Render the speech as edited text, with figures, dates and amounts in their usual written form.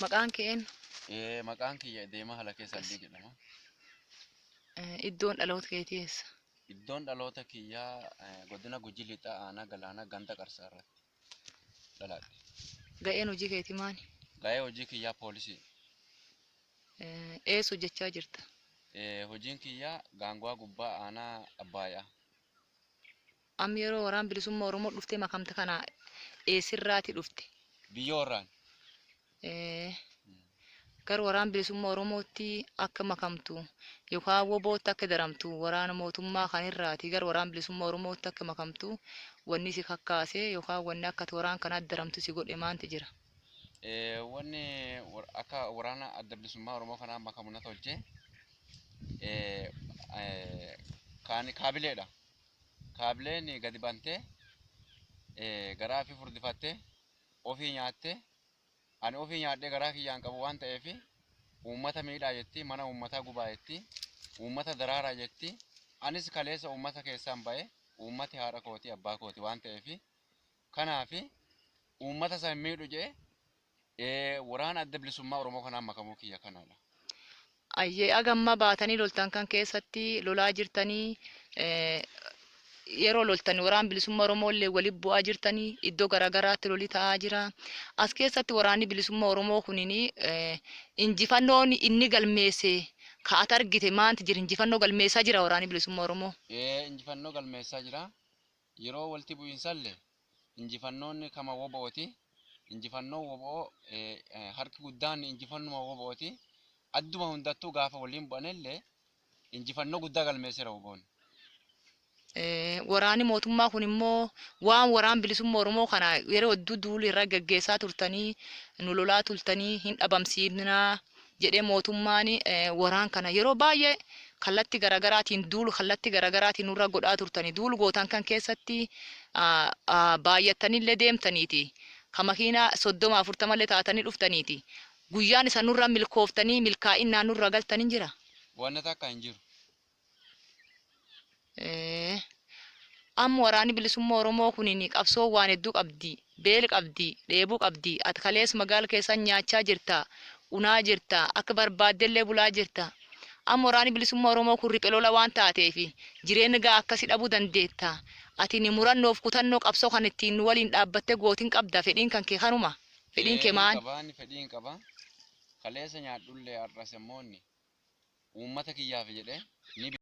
Maqaan kee eenyu? Maqaan kiyya Deemaa Halakee Sallii jedhama. Iddoon dhaloota keetii eessa? Iddoon dhaloota kiyyaa godina Gujii Lixaa aanaa Galaanaa ganda Qarsaa irratti dhaladhe. Ga'een hojii keetii maali? Ga'ee hojii kiyyaa poolisii. Eessa hojjechaa jirta? Hojiin kiyyaa Gaangwaa Gubbaa aanaa Abbaayaa. Amma yeroo waraan bilisummaa Oromoo dhuftee makamte kana eessirraati dhufte? Biyyoo irraan. Gara waraan bilisummaa Oromootti akka makamtu yookaan WBOtti akka daramtu waraana mootummaa kanirraati gara waraan bilisummaa Oromootti akka makamtu wanni si kakkaase yookaan wanni akka ati waraan kanaatti daramtu si godhe maanti jira? Wanni akka waraana adda bilisummaa Oromoo kanaa makamu na tolche kaabileedha. Kaabileen gadi bantee garaa fi furdifattee ofii nyaattee ani ofii nyaadhee garaa kiyyaan qabu waan ta'eef uummata miidhaa jetti, mana uummataa gubaa jetti, uummata daraaraa jetti. Anis kaleessa uummata keessaan ba'e, uummati haadha kooti abbaa kooti waan ta'eef kanaaf uummata san miidhu jedhe waraana adda bilisummaa Oromoo kanaan makamuu kiyya kanaadha. Ayyee, agamma baatanii loltan kan keessatti lolaa jirtanii, yeroo loltan waraan bilisummaa Oromoo illee waliin bu'aa jirtanii, iddoo garaagaraatti loli ta'aa jira. As keessatti waraanni bilisummaa Oromoo kunin injifannoon inni galmeesse ka ati argite maanti jira? Injifannoo galmeessaa jira waraanni bilisummaa Oromoo? Injifannoo galmeessaa jira. Yeroo walitti bu'iinsallee injifannoon kama WBOti. Injifannoo WBO harki guddaan injifannuma WBOti. Adduma hundattuu gaafa waliin bu'anillee injifannoo guddaa galmeesseera WBOn. Waraanni mootummaa kun immoo waan waraan bilisummaa Oromoo kana yeroo hedduu duula irra gaggeessaa turtanii, nu lolaa turtanii, hin dhabamsiifnaa jedhee mootummaan waraan kana yeroo baay'ee kallattii garaagaraatiin duulu kallattii garaagaraatiin nurra godhaa turtanii, duulu gootan kan keessatti baay'attanillee deemtaniiti. Ka makiinaa 30 40llee taatanii dhuftaniiti. Guyyaan isa nurra milkooftanii milkaa'innaan nurra galtanii jira? Wanni takka hin jiru. Amma waraanni bilisummaa Oromoo kunin qabsoo waan hedduu qabdi. Beela qabdi, dheebuu qabdi. Ati kalees magaala keessan nyaachaa jirta, unaa jirta, akka barbaaddellee bulaa jirta. Amma waraanni bilisummaa Oromoo kun riphee lola waan taateef jireenya gaa akkasii dhabuu dandeetta. Ati ni murannoof kutannoo qabsoo kan ittiin nu waliin dhaabbattee gootiin qabda. Fedhiin kan kee kanuma. Fedhiin kee maal? Qabaan fedhiin qaba. Kaleessa nyaadhullee har'as immoo uummata kiyyaaf jedhee ni